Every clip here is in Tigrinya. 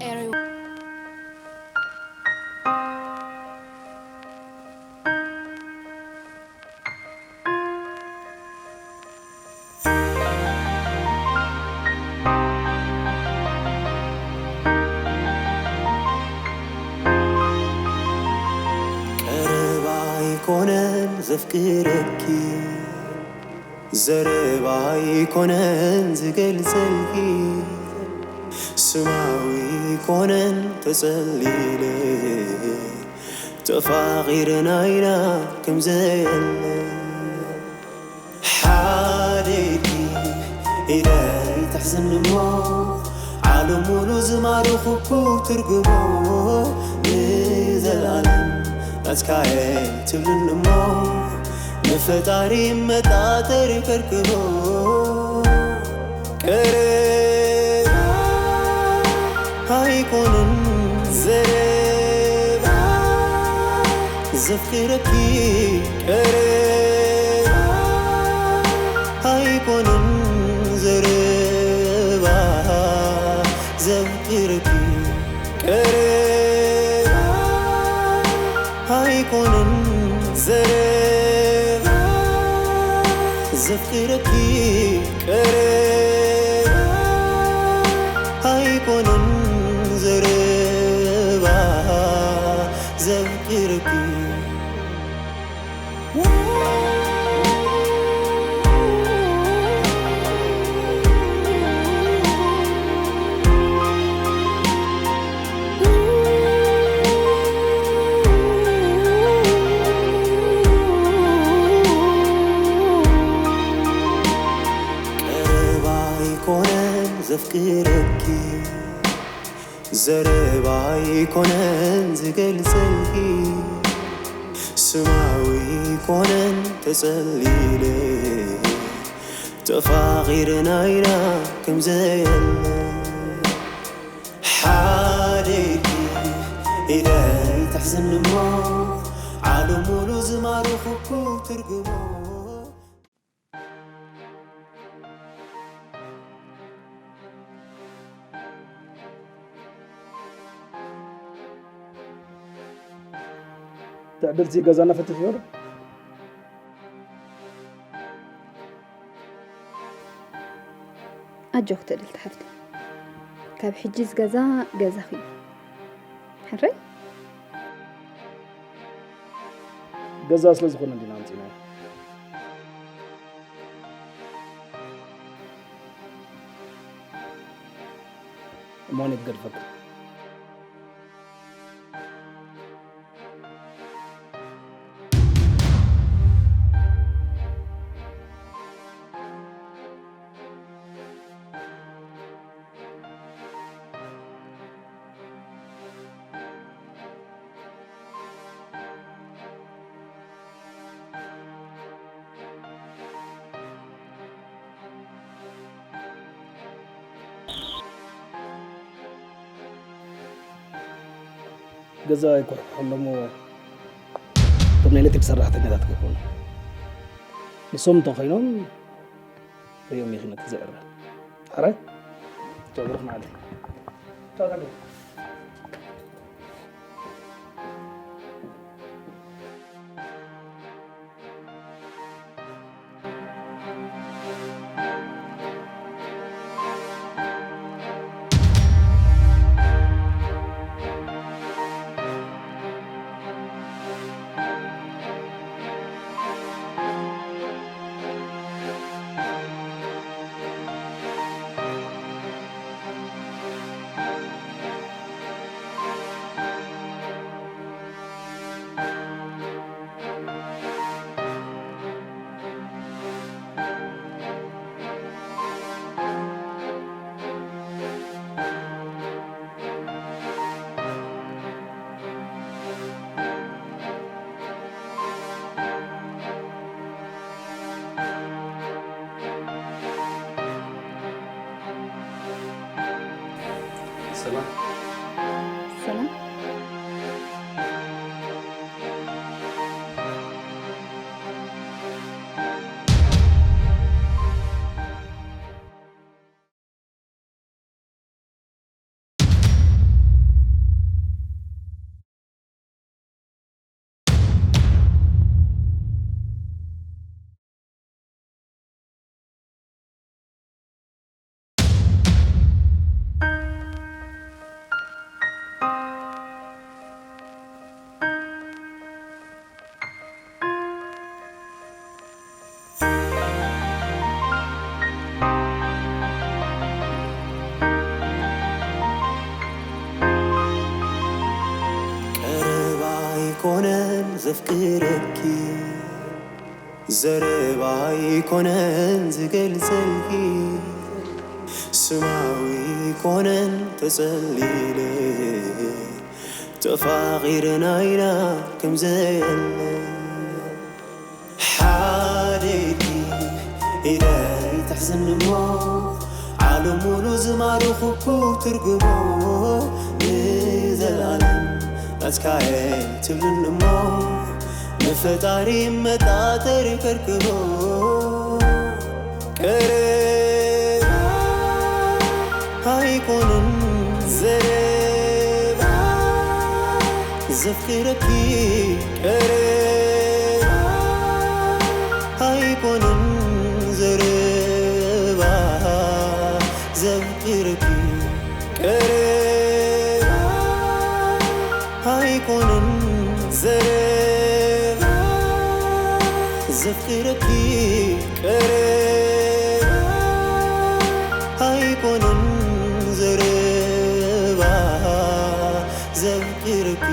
Everyone. ቀረባ ኣይኮነን ዘፍቅረኪ፣ ዘረባ ኣይኮነን ዝገልጸልኪ፣ ስማዊ ኣይኮነን ተጸሊለ፣ ተፋቒርና ኢና ከም ዘየለ። ሓደ ኢድኪ ኢደይ ትሕዝኒ እሞ፣ ዓለም ሙሉ ዝማርኹኩ ትርጉሞ፣ ንዘለኣለም ናትካየ ትብልኒ እሞ፣ ንፈጣሪ መጣጠሪ ከርክቦ። ቀረባ ኣይኮነን ዘረባ ዘፍቅረኪ፣ ቀረባ ኣይኮነን ዘረባ ዘፍቅረኪ፣ ቀረባ ኣይኮነን ዘረባ ዘፍቅረኪ፣ ቀረባ ኣይኮነን ዘረባ ዘፍቅረኪ። ቀረባ ኣይኮነን ዘፍቅረኪ፣ ዘረባ ኣይኮነን ዝገልጸልኪ፣ ስማዊ ኣይኮነን ተጸሊለ፣ ተፋቒርና ኢና ከም ዘየለ። ሓደ ኢድኪ ኢደይ ትሕዝኒ እሞ፣ ዓለም ሙሉ ዝማርኹኩ ትርጉሞ። ትዕድልቲ ገዛና ፈቲሕዮ ዶ? ኣጆኺ ትዕድልቲ ሓፍተይ፣ ካብ ሕጂ እዚ ገዛ ገዛኺ እዩ። ሕራይ? ገዛ ስለ ዝኾነ እንዲና ኣምፂናዮ። እሞ ኣነ ክገድፈካ። ገዛ ይኩሕኩሑ ኣለሞ እቶም ናይ ኤሌክትሪክ ሰራሕተኛታት ከይኮኑ ንሶም እንተኾይኖም ሪኦም ይኽነት ዘዕረ ኣረ ጨብርኽ ማለት ሰላም ሰላም። ዘፍቅረኪ ዘረባ ኣይኮነን ዝገልጸልኪ፣ ስማዊ ኣይኮነን ተጸሊለ፣ ተፋቒርና ኢና ከም ዘየለ። ሓደይቲ ኢደይ ትሕዝኒ እሞ፣ ዓለም ሙሉ ዝማርኹኩ ትርጉሞ፣ ንዘለኣለም ናትካየ ትብልኒ እሞ፣ ንፈጣሪ መጣጠሪ ከርክቦ። ቀረባ ኣይኮነን ዘረባ ዘፍቅረኪ፣ ቀረባ ኣይኮነን ዘረባ ዘፍቅረኪ፣ ቀረባ ኣይኮነን ዘረባ ዘፍቅረኪ፣ ቀረባ ኣይኮነን ዘረባ ዘፍቅረኪ።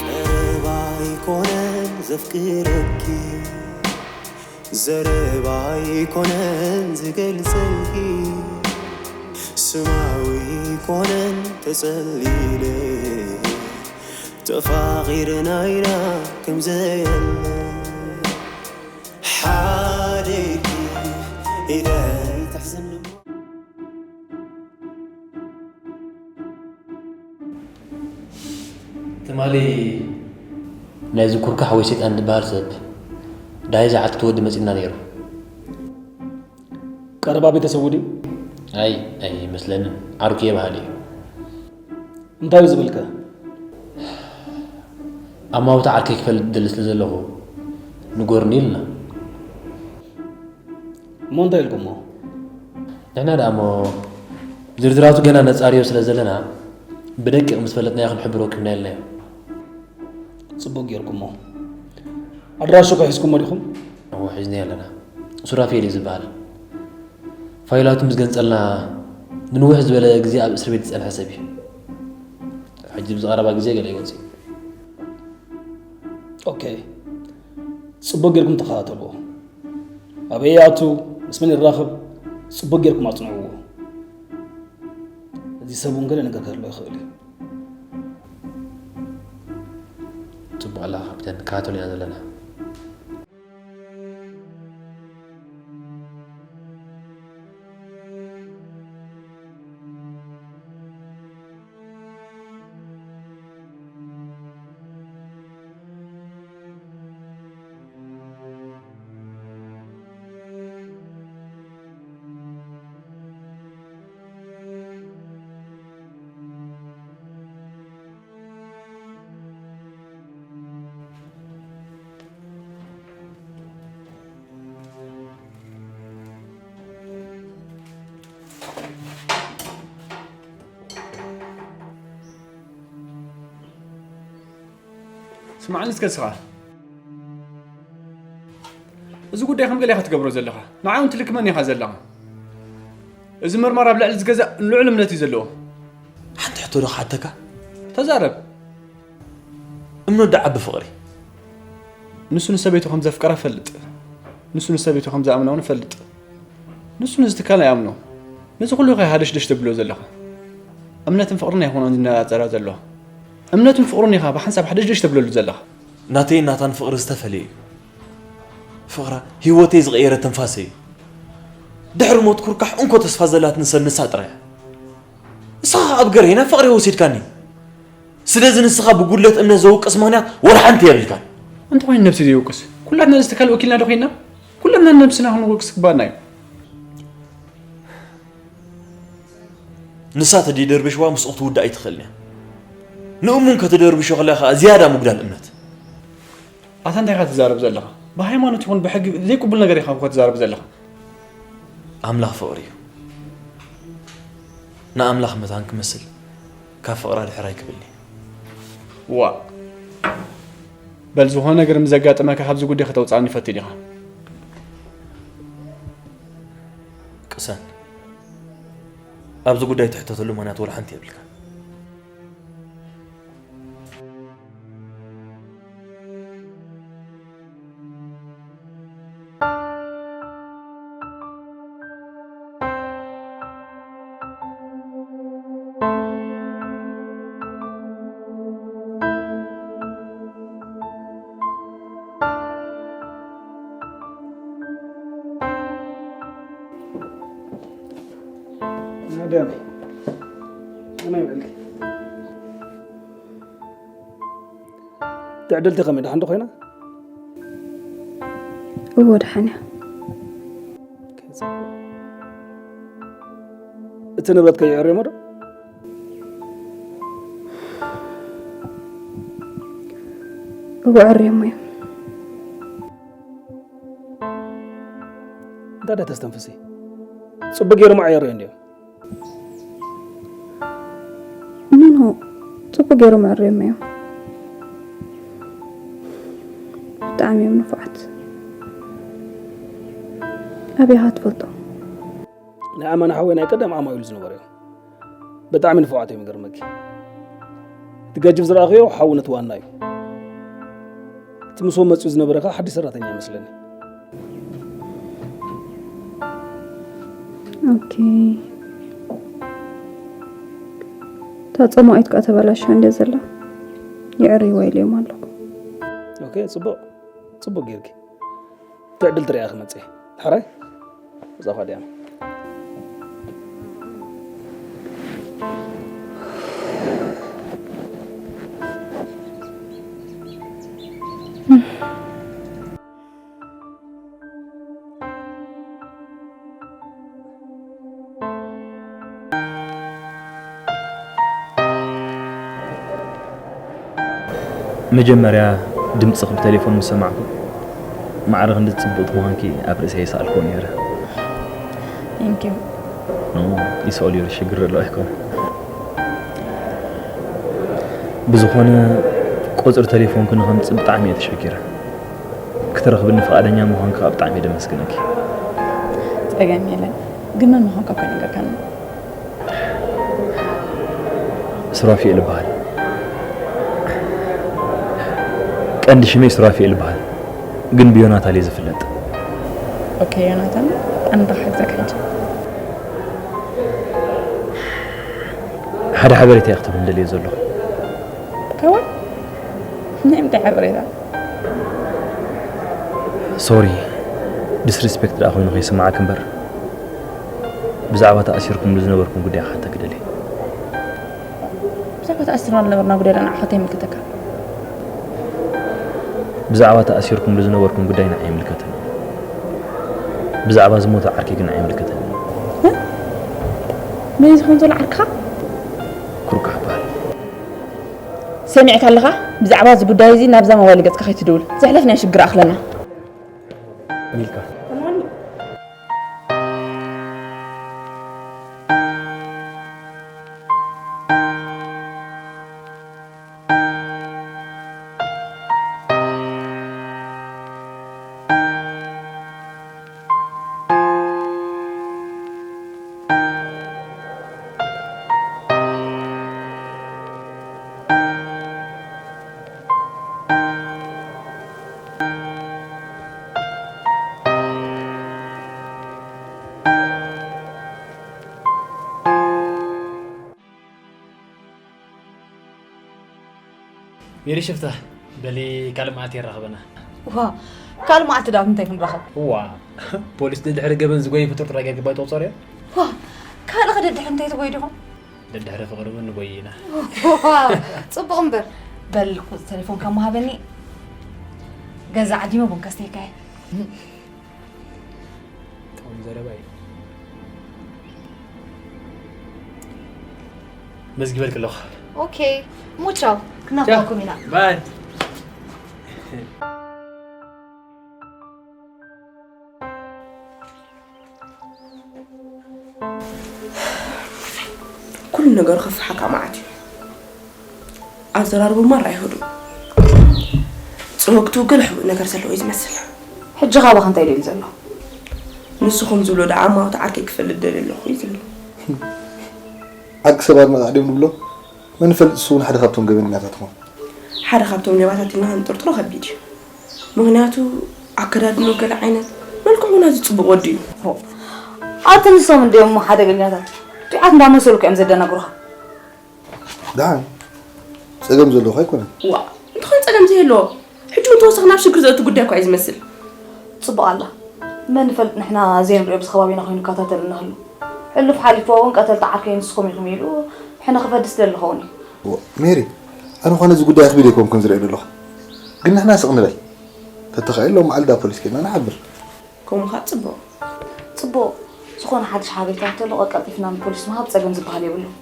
ቀረባ ኣይኮነን ዘፍቅረኪ፣ ዘረባ ኣይኮነን ዝገልጸልኪ፣ ስማዊ ኣይኮነን ተጸሊለ፣ ተፋቒርና ኢና ከም ዘየለ። ሓደይቲ ኢደይ ትሕዝኒ እሞ። ትማሊ ናይዚ ኩርካሕ ወይ ሰይጣን ዝበሃል ሰብ ደሃይ ዝዓትት ወዲ መጺና ነይሩ። ቀረባ ቤተሰቡ ድዩ? ኣይ፣ ኣይመስለንን። ዓርኩ እየ በሃሊ እዩ። እንታይ እዩ ዝብልከ? ኣማውታ ዓርከይ ክፈልጥ ደሊ ስለ ዘለኹ ንገሩኒ ኢልና። እሞ እንታይ ኢልኩሞ? ንሕና ደኣ እሞ ዝርዝራቱ ገና ነጻርዮ ስለ ዘለና ብደቂቕ ምስ ፈለጥናዮ ክንሕብረኩም ኢና ኢልናዮ። ጽቡቕ ጌርኩሞ። ኣድራሽኡ ከ ሒዝኩሞ ዲኹም? እዎ፣ ሒዝናዮ ኣለና። ሱራፌል እዩ ዝበሃል። ፋይላቱ ምስ ገንጸልና ንንውሕ ዝበለ ግዜ ኣብ እስር ቤት ዝጸንሐ ሰብ እዩ። ሕጂ ብዝቐረባ ግዜ ገለ ይወጽእ። ኦኬ፣ ጽቡቕ ጌርኩም ተኸታተልዎ። ኣበይ ይኣቱ፣ ምስ መን ይራኸብ፣ ጽቡቕ ጌርኩም ኣጽንዕዎ። እዚ ሰብ እውን ገለ ነገር ክህልዎ ይኽእል እዩ። ጽቡቕ ኣለኻ ካፕተን፣ ንከታተሎ ኢና ዘለና። ስምዓኒ እስከ ንስኻ። እዚ ጉዳይ ከም ገለ ኢኻ ትገብሮ ዘለኻ። ንዓይ እውን ትልክመኒ ኢኻ ዘለኻ። እዚ መርማር ኣብ ልዕሊ ዝገዛእ ልዑል እምነት እዩ ዘለዎ። ሓንቲ ሕቶ ዶ ክሓተካ? ተዛረብ። እምነት ዶ ዓቢ ፍቕሪ? ንሱ ንሰበይቱ ከም ዘፍቀራ እፈልጥ። ንሱ ንሰበይቱ ከም ዝኣምና እውን እፈልጥ። ንሱ ነዚ ትካል ኣይኣምኖ። ነዚ ኩሉ ኢኻ ሃደሽደሽ ተብሎ ዘለኻ። እምነትን ፍቕርን ኣይኮነን ዝነጻጸራ ዘለዋ። እምነትን ፍቕርን ኢኻ ብሓንሳብ ሃደሽደሽ ተብለሉ ዘለኻ። ናተይን ናታን ፍቕሪ ዝተፈለየ እዩ። ፍቕራ ህይወተይ ዝቐየረ ትንፋሰይ እዩ። ድሕሪ ሞት ኩርካሕ እንኮ ተስፋ ዘላትኒ ሰብ ንሳ ጥራይ እያ። ንስኻ ኣብ ገርሄና ፍቕሪ ወሲድካኒ። ስለዚ ንስኻ ብጉድለት እምነት ዘውቅስ ምኽንያት ወላ ሓንቲ የብልካን። እንተኾይኑ ነብሲ ዘይውቅስ? ኩላትና ነዚ ትካል ወኪልና ዶ ኮይንና? ኩላትና ነብስና ክንወቅስ ክግባኣና እዩ። ንሳ ተደይደርብሽዋ ምስኡ ክትውዳእ ኣይትኽእልን እያ። ንእሙን ከተደርብሾ ከለኻ ከኣ ዝያዳ ምጉዳል እምነት። ኣታ እንታይ ኢኻ ትዛረብ ዘለኻ? ብሃይማኖት ይኹን ብሕጊ ዘይቅቡል ነገር ኢኻ እኮ ትዛረብ ዘለኻ። ኣምላኽ ፍቕሪ እዩ። ንኣምላኽ መታን ክመስል ካብ ፍቕራ ድሕር ኣይክብልኒ። ዋ፣ በል ዝኾነ ነገር ምስ ዘጋጠመካ ካብዚ ጉዳይ ከተውፅኣኒ ፈቲ ዲኻ? ቅሰን፣ ኣብዚ ጉዳይ ትሕተተሉ ምኽንያት ወላ ሓንቲ የብልካ። መደብ ከመይ በልኪ? ትዕድልቲ ከመይ፣ ደሓን ዶ ኮይና? እዎ፣ ደሓን እያ። እቲ ንብረት ከይዕርዮሞ ዶ? እዎ፣ ዕርዮሞ እዮም። እንታይ ዳ ተስተንፍሲ? ጽቡቅ ገይሮም ኣየርዮ እንድዮም። ኖ፣ ኖ፣ ጽቡቅ ገይሮም ኣዕርዮም እዮም። ብጣዕሚ እዮም ንፉዓት። ኣበይ ኢኻ ትፈልጦም? ናይ ኣማን ሓወይ ናይ ቀደም ኣማዊሉ ዝነበሩ እዮም። ብጣዕሚ ንፉዓት እዮም፣ ይገርመኪ። እቲ ገጅፍ ዝረኣኽዮ ሓው ነቲ ዋና እዩ። እቲ ምስኦም መጺኡ ዝነበረ ከኣ ሓድሽ ሰራተኛ ይመስለኒ። ኦኬ። እታ ጸማቒት ከኣ ተበላሽያ እንድያ ዘላ። የዕርይዋ ኢለዮም ኣለኹ። ኦኬ፣ ጽቡቕ። ጽቡቕ ጌርኪ። ትዕድል ትሪኣ ክመጽእ። ሕራይ? እዛ ኳ ድያ። መጀመርያ ድምጽኺ ብቴሌፎን ምስ ሰማዕኩ፣ ማዕረ ክንዲ ጽብቕቲ ምዃንኪ ኣብ ርእሰይ ኣይሰኣልኩዎን ነይረ። Thank you። ኖ፣ ይስኦል እዩ፣ ሽግር ዘለዎ ኣይኮነን። ብዝኾነ፣ ቁጽሪ ቴሌፎንኪ ንኸምጽእ ብጣዕሚ እየ ተሸጊረ። ክትረኽብኒ ፍቓደኛ ምዃንኪ ከኣ ብጣዕሚ እየ ደመስግነኪ። ጸገም የለን። ግን መን ምዃንካ እኮ ኣይነገርካንን። ሱራፊኤል እበሃል። ቀንዲ ሽመይ ሱራፊኤል እበሃል፣ ግን ብዮናታን እየ ዝፍለጥ። ኦኬ ዮናታን፣ ኣነ ዶ ክሕግዘካ ሕጂ? ሓደ ሓበሬታ እየ ክትህበኒ ደልየ ዘለኹ። ከወን? ናይ ምንታይ ሓበሬታ? ሶሪ፣ ዲስሪስፔክት ደኣ ኮይኑ ከይስምዓኪ እምበር፣ ብዛዕባ ተኣሲርኩምሉ ዝነበርኩም ጉዳይ ክሓተኪ ደልየ። ብዛዕባ ተኣሲርና ዝነበርና ጉዳይ ደኣ ንዓኻ እንታይ ይምልከተካ? ብዛዕባ ተኣሲርኩምሉ ዝነበርኩም ጉዳይ ንዓይ ይምልከተኒ። ብዛዕባ ዝሞተ ዓርከይ ግን ኣይምልከተኒ። እ? መን እዩ ዝኸውን ዘሎ ዓርክኻ? ኩርካዕ ይበሃል። ሰሚዕካ ኣለኻ? ብዛዕባ እዚ ጉዳይ እዚ ናብዛ ሞባይል ገጽካ ከይትድውል። ዘሕለፍናዮ ሽግር ኣኽለና። ሚልካ። ሜሪ ሽፍታ፣ በሊ ካልእ መዓልቲ የራኽበና። ዋ፣ ካልእ መዓልቲ ደኣ እንታይ ክንራኸብ? ዋ፣ ፖሊስ ድሕሪ ገበን ዝጎይ ፍጡር ጥራይ ጌርኪ ባይ ትቑጸርዮ? ዋ፣ ካልእ ከ ደድሕሪ እንታይ ትጎይ ዲኹም? ደድሕሪ ፍቕሪ እውን ንጎይ ኢና። ዋ፣ ጽቡቕ እምበር። በል ቁጽሪ ተሌፎንካ እሞ ሃበኒ። ገዛ ዓዲመ ቡን ከስተየካ እየ። ጥዑም ዘረባ እዩ። መዝጊበልኪ ኣለኹ። ኦኬ፣ እሞ ቻው። ክናፍቐኩም ኢና። ባይ። ነገሩ ከፍርሓካ መዓት እዩ። ኣዘራርቡ ማራ ኣይሁዱ። ጽወግቱ ገለ ሕቡእ ነገር ዘለዎ እዩ ዝመስል። ሕጂ ካባኻ እንታይ ደልዩ ዘሎ? ንሱ ከም ዝብሎ ደኣ እማወት ዓርከይ ክፈልጥ ደልየ ኣለኹ እዩ ዝብሎ። ዓቂ ሰባት መጻዕ ድዮም ንብሎ? መን ይፈልጥ፣ ንሱ እውን ሓደ ካብቶም ገበነኛታት ይኾን። ሓደ ካብቶም ሌባታት ኢልና ክንጥርጥሮ ከቢድ እዩ። ምኽንያቱ ኣከዳድንኡ ገለ ዓይነት፣ መልክዑ እውን ኣዝዩ ጽቡቕ ወዲ እዩ። ኣቲ ንሶም እንድዮም እሞ ሓደገኛታት። ዱዓት እንዳመሰሉካ እዮም ዘደናግሩኻ። ደሓን ጸገም ዘለኹ ኣይኮነን። ዋ እንተኾነ ጸገም ዘየለዎ ሕጂ እውን ተወሳኺ ናብ ሽግር ዘእቱ ጉዳይ እኳ እዩ ዝመስል። ጽቡቕ ኣላ መን ይፈልጥ ንሕና ዘይንሪኦ ብዚ ከባቢና ኮይኑ ይከታተልና ህሉ ሕሉፍ ሓሊፍዋ እውን ቀተልቲ ዓርከይ ንስኹም ኢኹም ኢሉ ሕነ ክፈድስ ደሊ ኸውን እዩ። ሜሪ ኣነ ኳ ነዚ ጉዳይ ኣኽቢደ ኣይኮንኩን ዝሪኦ ዘለኹ ግን ንሕና ስቕ ንበል ተተኻኢሉ ሎም መዓልቲ ፖሊስ ከድና ንሓብር። ከምኡ ኸዓ ጽቡቕ። ጽቡቕ ዝኾነ ሓድሽ ሓበሬታ እንተሎ ቀልጢፍና ንፖሊስ ምሃብ ጸገም ዝበሃል የብሉን።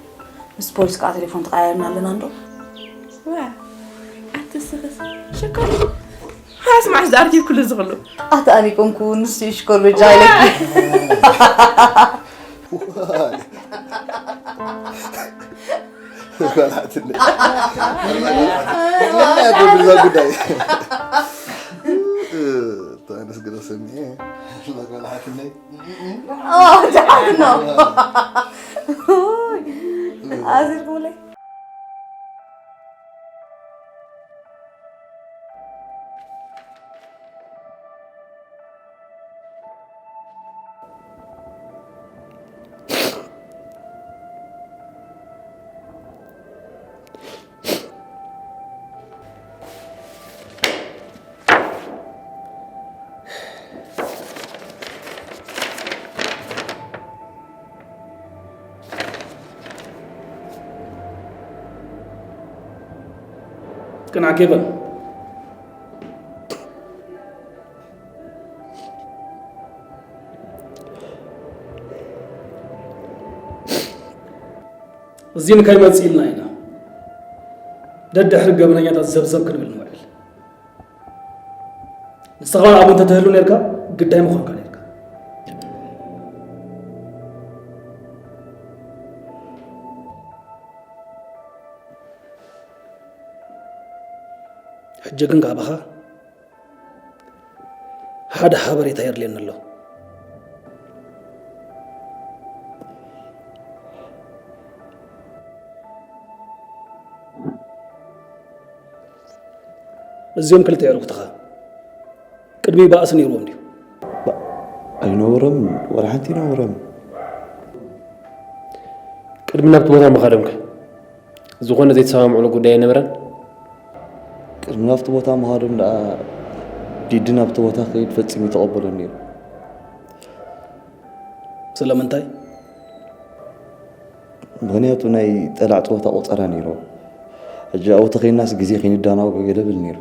ምስ ፖሊስ ከዓ ቴሌፎን ተቐያየርና ኣለና እንዶ። ዋ ኣቲ ስኽስ ሽኮር ሃስ ማሕዝ ኣርኪብ ኩሉ ዝኽሉ ኣቲ ኣነ ኮንኩ ንሱ እዩ ሽኮር በጃ ኢለኪ። ጓል ሓትነይ ምን ያደርግዛ ጉዳይ ታነስ ግረ ሰሚኤ ጓል ሓትነይ ጃሓት ነው ኣዚርኩምለይ ቅናዕ ኬቨን። እዚን ከይመጽእ ኢልና ኢና ደድሕሪ ገበነኛታት ዘብዘብ ክንብል ንውዕል። ንስኻ እውን ኣብኡ እንተትህሉ ነርካ ግዳይ ምኾንካ ነርካ። ሕጂ ግን ካባኻ ሓደ ሓበሬታ የድልየኒ ኣሎ። እዚኦም ክልተ የዕሩኽትኻ ቅድሚ ባእሲ ነይርዎም ድዩ? ኣይነበሮም፣ ዋላ ሓንቲ ኣይነበሮም። ቅድሚ ናብቲ ቦታ ምኻዶምከ ዝኾነ ዘይተሰማምዕሉ ጉዳይ ኣይነበረን? ቅድሚ ናብቲ ቦታ ምኻዶም ደኣ ዲዲ ናብቲ ቦታ ክኸይድ ፈጺሙ ኣይተቐበሎን ነይሩ። ስለምንታይ? ምኽንያቱ ናይ ጠላዕ ጸወታ ቆጸራ ነይሩ። ሕጂ ኣብኡ ተኸይድናስ ግዜ ከይንዳናጎ ገለ ብል ነይሩ።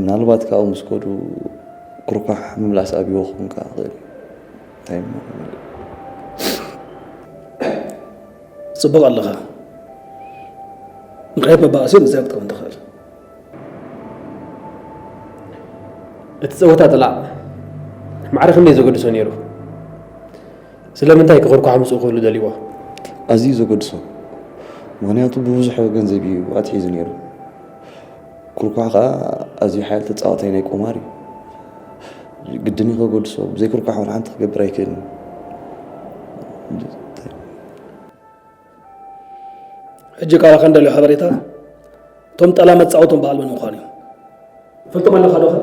ምናልባት ካብኡ ምስ ከዱ ኩርኳሕ ምምላስ ኣብይዎ ክኸውን ከኣ ይኽእል እዩ። እንታይ እሞ ጽቡቕ ኣለኻ። ምኽንያት መባእሲኦም እዚኣ ክትከውን ትኽእል። እቲ ጸወታ ጥላዕ ማዕረ ክንደይ ዘገድሶ ነይሩ? ስለምንታይ ከኹርኳሕ ምስኡ ክህሉ ደልይዎ? ኣዝዩ ዘገድሶ። ምኽንያቱ ብብዙሕ ገንዘብ እዩ ኣትሒዙ ነይሩ። ኩርኳሕ ከኣ ኣዝዩ ሓያል ተጻዋታይ ናይ ቁማር እዩ። ግድን እዩ ከገድሶ። ብዘይ ኩርኳሕ ዋላ ሓንቲ ክገብር ኣይክእልን። ሕጂ ቃላኻ እንደልዮ ሓበሬታ እቶም ጠላ መጻወቶም በዓል መን ምዃኑ እዩ። ፈልጦም ኣለኻ ዶኸ?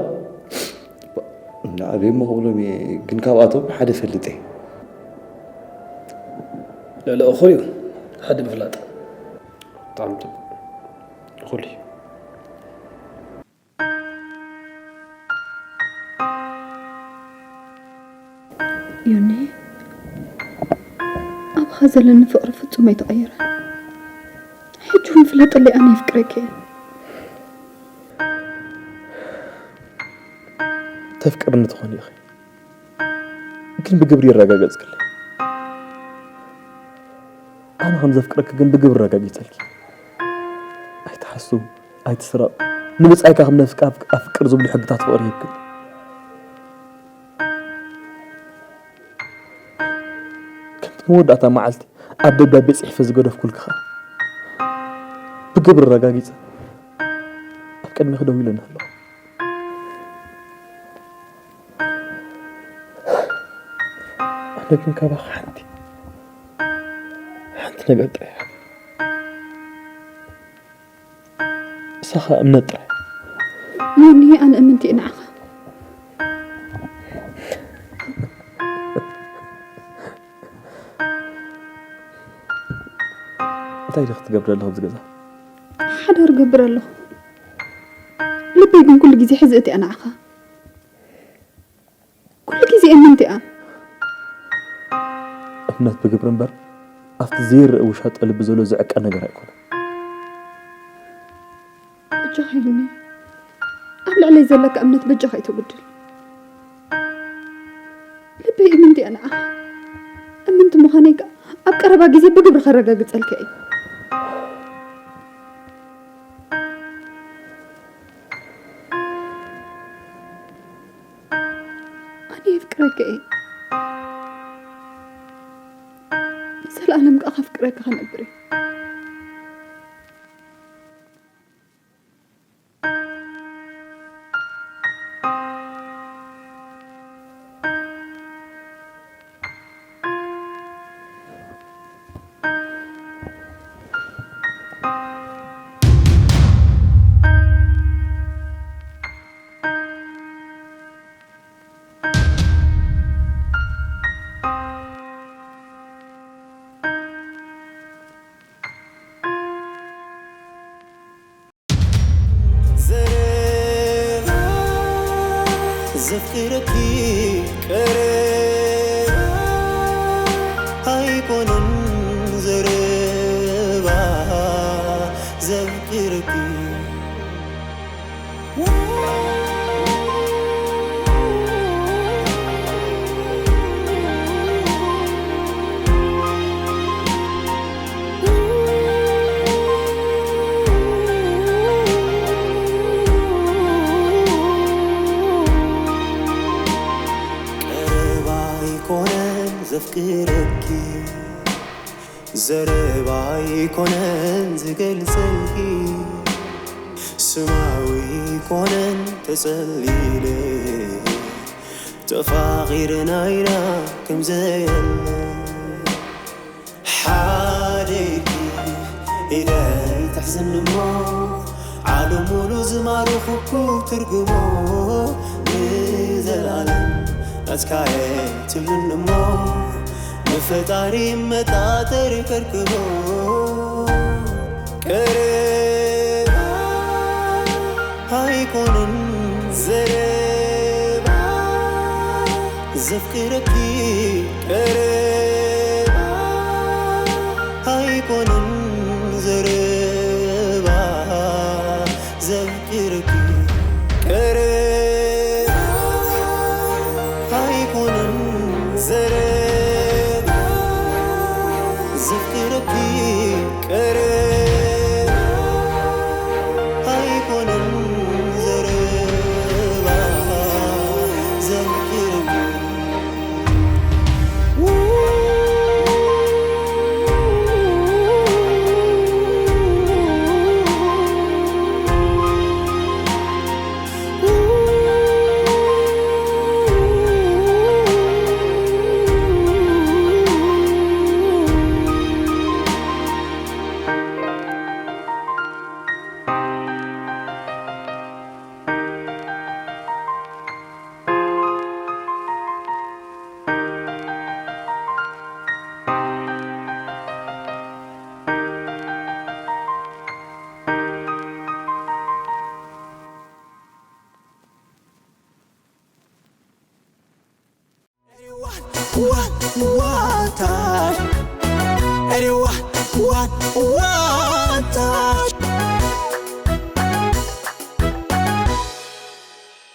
ንዓበይ እሞ ክብሎም እየ፣ ግን ካብኣቶም ሓደ እፈልጥ እየ። ልዕሊ እኹል እዩ ሓደ ምፍላጥ። ብጣዕሚ ጽቡቕ። እኹል እዩ። ዮኒ፣ ኣባኻ ዘለኒ ፍቕሪ ፍጹም ኣይተቐየረን። ሕጂ እውን ፍለጥለይ፣ ኣነ የፍቅረኪ እየ። ተፍቅርኒ ትኾኒ ኢኺ፣ ግን ብግብሪ የረጋገጽክለይ። ኣነ ከም ዘፍቅረኪ ግን ብግብሪ ረጋጊጸልኪ። ኣይትሓሱ፣ ኣይትስረቕ፣ ንብጻይካ ከም ነፍቃ ኣፍቅር ዝብሉ ሕግታት ፍቕሪ ሂብክኒ። ከምቲ መወዳእታ መዓልቲ ኣብ ደብዳቤ ጽሒፈ ዝገደፍኩልኪ ኸኣ ብግብሪ ኣረጋጊጸ ኣብ ቅድሚኺ ደው ኢለ ኣለኹ። ኣነ ግን ካባኺ ሓንቲ፣ ሓንቲ ነገር ጥራይ እያ። ንሳ ኸኣ እምነት ጥራይ። ዮኒ፣ ኣነ እምንቲ እየ ንዓኻ። እንታይ ኢኺ ትገብሪ ኣለኺ ኣብዚ ገዛ? ሓዳር እገብር ኣለኹ። ልበይ ግን ኩሉ ግዜ ሕዝእቲ እያ ንዓኻ። ኩሉ ግዜ እምንቲ እያ። እምነት ብግብሪ እምበር ኣብቲ ዘይረእ ውሻጠ ልቢ ዘሎ ዝዕቀን ነገር ኣይኮነን። በጃኻ ዮኒ፣ ኣብ ልዕለይ ዘለካ እምነት በጃኻ ኣይተጉድል። ልበይ እምንቲ እያ ንዓኻ። እምንቲ ምዃነይ ከኣ ኣብ ቀረባ ግዜ ብግብሪ ከረጋግጸልካ እየ። ኣነ የፍቅረካ እየ። ንዘለኣለም ከኣ ከፍቅረካ ክነብር እየ። ዘረባ ዘፍቅረኪ ቀረባ ኣይኮነን፣ ዘረባ ዘፍቅረኪ ቀረባ ኣይኮነን ዘፍቅረኪ፣ ዘረባ ኣይኮነን ዝገልጸልኪ፣ ስማዊ ኣይኮነን ተጸሊለ፣ ተፋቒርና ኢና ከም ዘየለ። ሓደ ኢድኪ ኢደይ ትሕዝኒ እሞ፣ ዓለም ሙሉ ዝማረኹኩ ትርጉሞ፣ ንዘለኣለም ናትካየ ትብልኒ እሞ፣ ንፈጣሪ መጣጠሪ ከርክቦ። ቀረባ ኣይኮነን ዘረባ ዘፍቅረኪ፣ ቀረባ ኣይኮነን ዘረባ ዘፍቅረኪ፣ ቀረባ ኣይኮነን ዘረባ ዘፍቅረኪ፣ ቀረባ ኣይኮነን ዘረባ ዘፍቅረኪ።